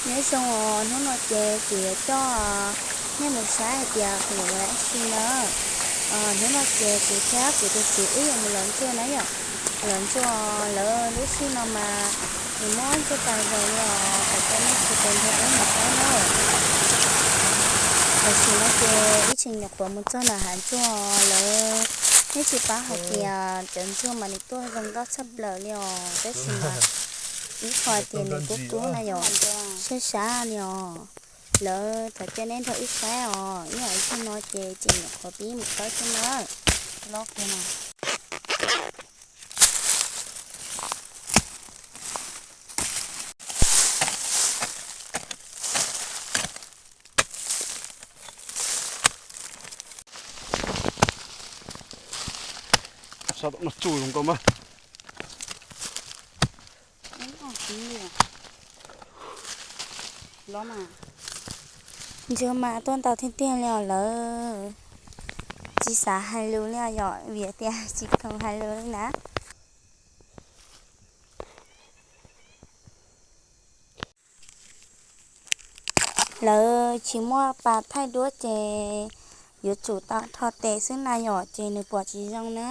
Nyob zoo os, hnub no ces kuv yuav coj nej mus saib hais tias kuv yuav ua dab tsi na. Hnub no ces kuv thiab kuv tus txiv wb yuav mus lov ntsuag na yom. Lov ntsuag lawv lub sij no mas nws muab ntsuag tas zog li os, kuv coj nej tsis tus nrog wb mus saib na. Tam sim no ces ib tseem nyuam qhuav mus txog nram hav ntsuag lawm. Nej tsis paub hais tias cov ntsuag mas nws tuaj zoo nkauj tshaj plaws li os, tab sis mas ib qho tias nws kub kub na yom, sab sab li os. Lawv thov caw nej nrog wb saib os, ib yam li no ces tseem nyuam qhuav pib mus txog xwb na. Los kiag no. Sab tom no tsuj zoo nkauj mas. Ntsuag mas tuaj ntau tiag tiag li os lawm. Tsis xav hais lus li os yom, vim tias tsis khoom hais lus li na. Lawv tsis muaj pas thaij duab ces yuav tsum tau tho tes xwb na yom, ces nws pom tsis zoo na.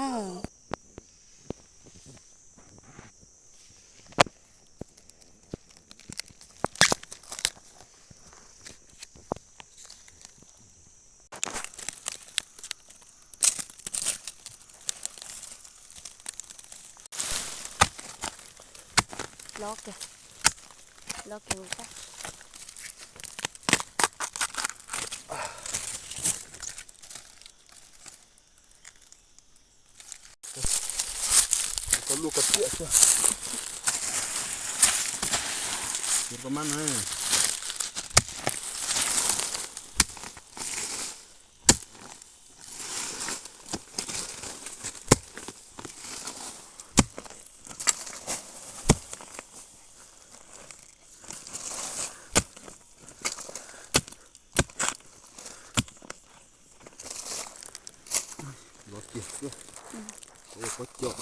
Los kiag, los kiag mus tag. Koj luaj koj tiam xwb. Koj mab na. Los kiag xwb. Ua pob cov.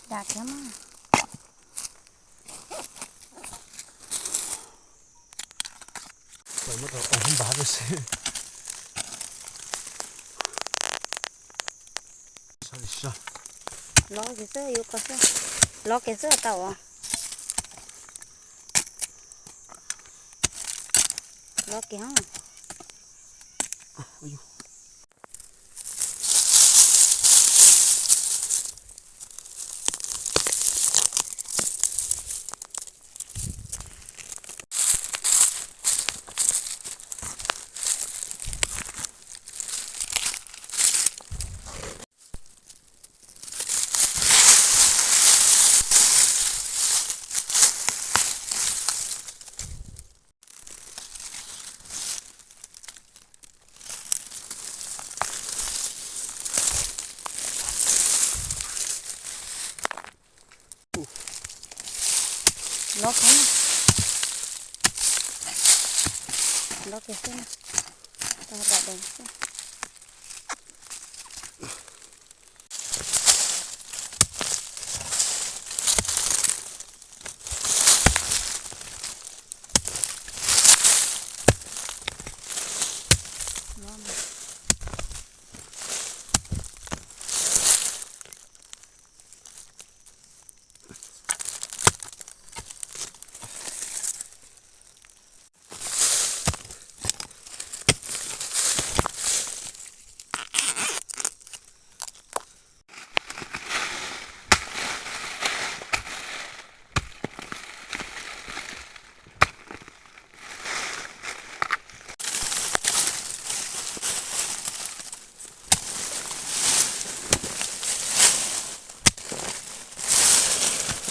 Dam kiag mas. Tau muab rau ua npab rau xwb. Los kiag xwb, yuav koj xwb. Los kiag xwb tau os. Los kiag. Los kiag, los kiag xwb, tau dam dees xwb.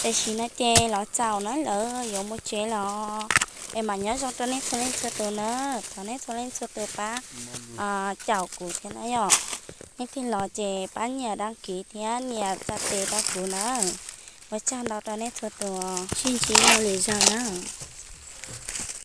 Tam sim no ces los txaus na, lawv yuav mus tsev los. Es mam nyob zoo rau nej txhua leej txhua tus na, thov nej txhua leej txhua tus pab caum kuv thiab na yom. Nej tig los ces pab nias đăng ký thiab nias tsa tes rau kuv na. Ua tsaug ntau rau nej txhua tus, sib ntsib dua lwm zaus na.